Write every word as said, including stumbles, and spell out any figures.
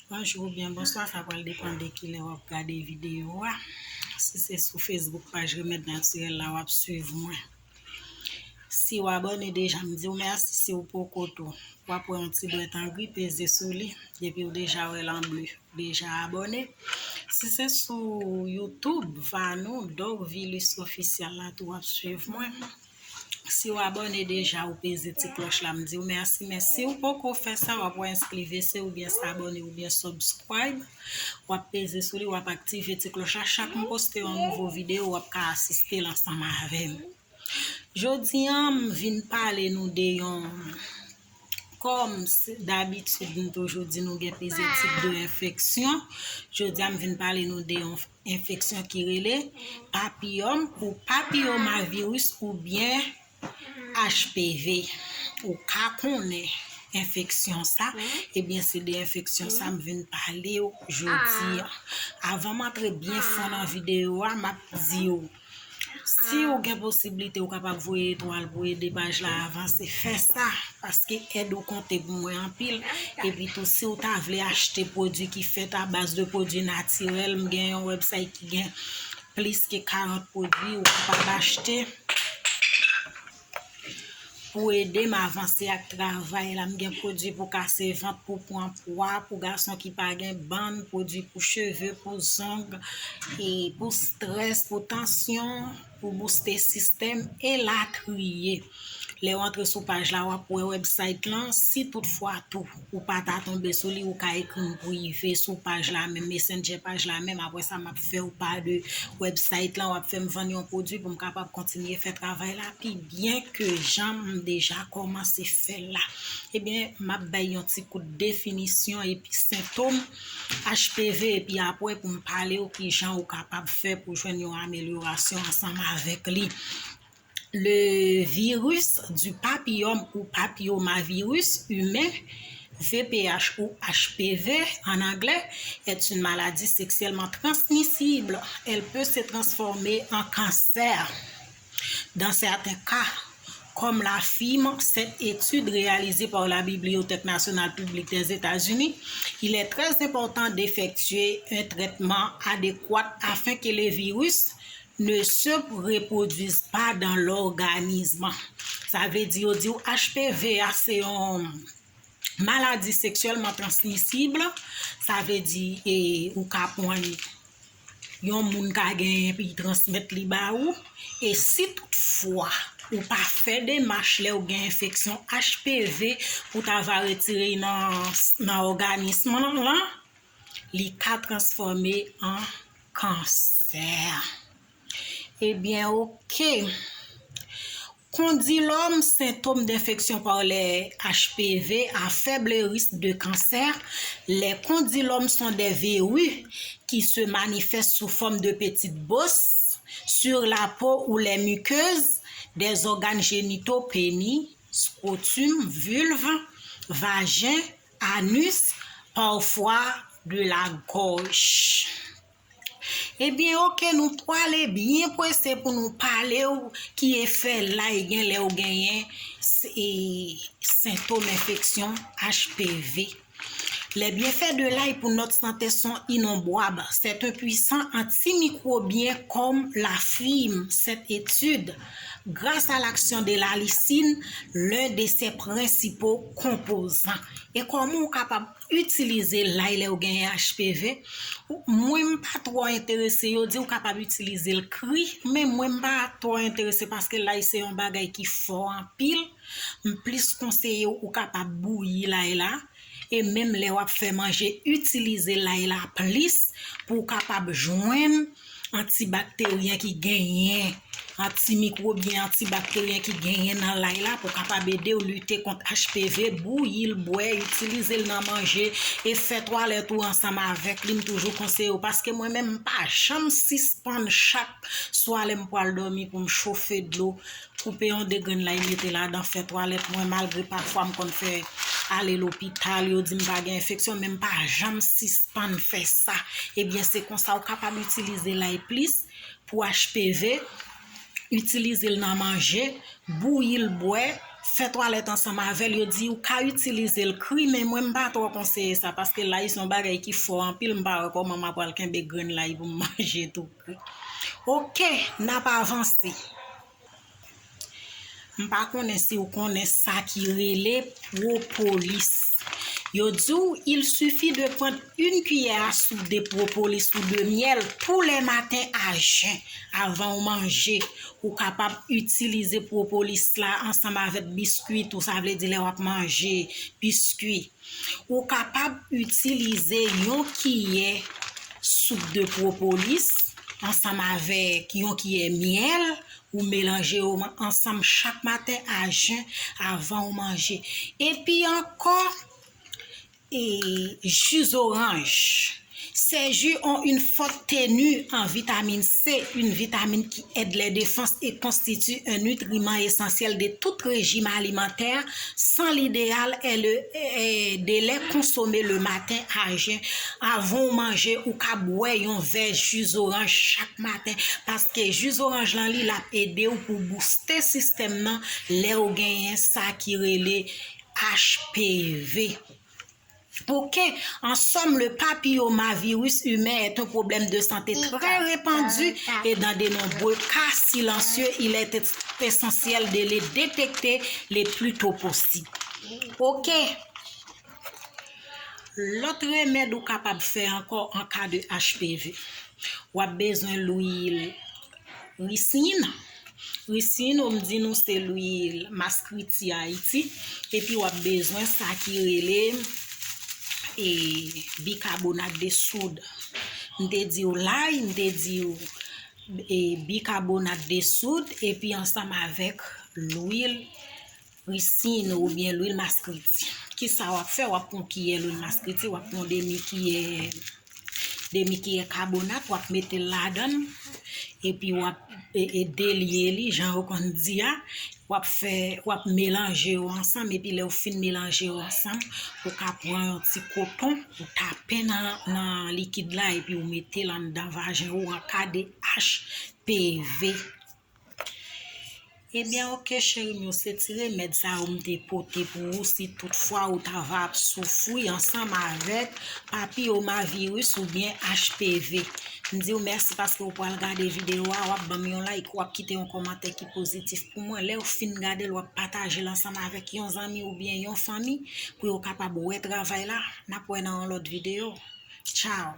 Bonjou oubyen bonswa, sa pral depann de kilè w ap gade videyo a. Si se sou Facebook paj Remèd Natirèl la w ap swiv mwen, si w abòne deja, m di w mèsi. Si w poko tou, w ap wè yon ti dwèt an gri, peze sou li. Depi w deja wè l an ble, deja abòne. Si se sou YouTube, Vanou Dorvilus Official la tou w ap swiv mwen. Si w abòne deja, ou peze ti klòch la, m di w mèsi. Men si w poko fè sa, w ap wè enskri V C oubyen s'abonner oubyen subscribe. W ap peze sou li, w ap aktive ti klòch la. Chak m poste yon nouvo videyo, w ap ka asiste l ansanm avè m. Jodi a, m vin pale nou de yon, kòm se- dabitid, m toujou di nou gen plizyè tip de enfeksyon. Jodi a, m vin pale nou de yon enfeksyon ki rele papiyòm ou papiyomaviris oubyen H P V. Ou ka konnen enfeksyon sa, ebyen se de enfeksyon sa m vin pale w jodi a. Avan m antre byen fon nan videyo a, m ap di w, si w gen posiblite, ou kapab voye etwal pou ede paj la avanse. Fè sa, paske èd ou konte pou mwen anpil. Epi tou, si w ta vle achte pwodui ki fèt a baz de pwodui natirèl, m gen yon website ki gen plis ke karant pwodui ou kapab achte pou ede m avanse ak travay la. M gen pwodui pou kase vant, pou pran pwa, pou gason ki pa gen bann, pwodui pou cheve, pou zong, e pou strès, pou tansyon, pou bouste sistèm, elatriye. Lè w antre sou paj la, w ap wè website lan. Si toutfwa tou ou pa ta tonbe sou li, ou ka ekri m prive sou paj la menm, Messenger paj la menm. Apre sa, m ap fè w pa de website lan, w ap fè m vann yon pwodui pou m kapab kontinye fè travay la pi byen ke jan m deja kòmanse fè l la. Ebyen, m ap bay yon ti kout definisyon epi sentòm H P V, epi apre pou m pale w kijan ou kapab fè pou jwenn yon amelyorasyon ansanm avèk li. Le virus du papillome ou papillomavirus humain, V P H ou H P V en anglais, est une maladie sexuellement transmissible. Elle peut se transformer en cancer. Dans certains cas, comme l'affirme cette étude réalisée par la Bibliothèque nationale publique des États-Unis, il est très important d'effectuer un traitement adéquat afin que le virus ne se reproduise pas dans l'organisme. Sa vle di, yo di w H P V a se yon maladi seksyèlman transmisib. Sa vle di, e, ou ka pran l, yon moun ka genyen epi transmèt li ba ou. E si toutfwa ou pa fè demach lè ou gen enfeksyon H P V pou ta va retire l nan, nan òganis lan, li ka transfòme an kansè. Ebyen, oke. Condylome, symptômes d'infection par les H P V à faible risque de cancer. Les condylomes sont des verrues qui se manifestent sous forme de petites bosses sur la peau ou les muqueuses des organes génitaux, pénis, scrotum, vulve, vagin, anus, parfois de la gorge. Ebyen, oke, nou prale byen prese pou nou pale w ki efè lay gen lè w genyen s-, e, sentòm enfeksyon H P V. Les bienfaits de l'ail pour notre santé sont innombrables. C'est un puissant antimicrobien comme l'affirme cette étude, grâce à l'action de l'allicine, l'un de ses principaux composants. E kòman ou kapab itilize lay lè w genyen H P V? Mwen, m pa twò enterese. Yo di w kapab itilize l kri, men mwen, m pa twò enterese paske lay se yon bagay ki fò anpil. M plis konseye w, ou kapab bouyi lay la. E menm lè w ap fè manje, itilize lay la plis pou w kapab jwenn antibakteryen ki genyen, antimikwobyen, antibakteryen ki genyen nan lay la pou kapab ede w lite kont H P V, bouyi l, bwè, itilize l nan manje, e fè twalèt ou ansanm avèk li. M toujou konseye w, paske mwen menm, m pa janm sispann chak swa lè m pral dòmi pou m chofe dlo, koupe yon de grenn lay, mete ladan, fè twalèt mwen, malgre pafwa m konn fè ale lopital, yo di m pa gen enfeksyon, men m pa janm sispann fè sa. Ebyen, se konsa ou kapab itilize lay plis pou H P V, itilize l nan manje, bouyi l bwè, fè twalèt ansanm avè l, yo di ou ka itilize l kri, men mwen m pa twò konseye sa, paske lay se yon bagay ki fò anpil, m pa wè kòman m apral kenbe grenn lay pou m manje tou kri. Oke, n ap avanse. M pa konnen si w konnen sa ki rele pwopolis. Yo di w, il suffit de prendre une cuillère à soupe de propolis ou de miel tous les matins à jeun, avan w manje. Ou kapab itilize pwopolis la ansanm avèk biskwit ou, sa vle di lè w ap manje biskwi. Ou kapab itilize yon kiyè soup de pwopolis ansanm avèk yon kiyè myèl, ou melanje yo ansanm chak maten a jen avan ou manje. Epi ankò, e, ji zoranj. Ces jus ont une forte tenue en vitamine C, une vitamine qui aide les défenses et constitue un nutriment essentiel de tout régime alimentaire, sans l'idéal est le, est de les consommer le matin à jeun. Avan w manje, ou ka bwè yon vè ji zoranj chak maten, paske ji zoranj lan li, l ap ede w pou booste sistèm nan lè w genyen sa ki rele H P V. Ok, en somme, le papillomavirus humain est un problème de santé très répandu et dans de nombreux cas silencieux, il est essentiel de le détecter le plus tôt possible. Ok. Lòt remèd ou kapab fè ankò an ka de H P V. W ap bezwen lwil risin. Risin, ou m di nou se lwil maskriti Ayiti. Epi w ap bezwen sa ki rele, e, bikabonat de soud. M te di w lay, m te di w, e, bikabonat de soud, epi ansanm avèk lwil risin oubyen lwil maskriti. Kisa w ap fè? W ap pran kiyè lwil maskriti, w ap pran demi kiyè, demi kiyè kabonat, w ap mete l ladan l, epi w ap, e, e, delye li, jan yo konn di a. W ap fè, w ap melanje yo ansanm, epi lè w fin melanje yo ansanm, ou ka pran yon ti koton, ou tape nan, nan likid la, epi ou mete l anndan vajen ou an ka de H P V. Ebyen, ok, cheri m yo, se ti remèd sa yo m te pote pou ou, si toutfwa ou ta va ap soufri ansanm avèk papiyomaviris oubyen H P V. M di w mèsi paske w pral gade videyo a, w ap ban m yon like, w ap kite yon kòmantè ki pozitif pou mwen. Lè w fin gade l, w ap pataje l ansanm avèk yon zanmi oubyen yon fanmi pou yo kapab wè travay la. N ap wè nan yon lòt videyo. Tchao!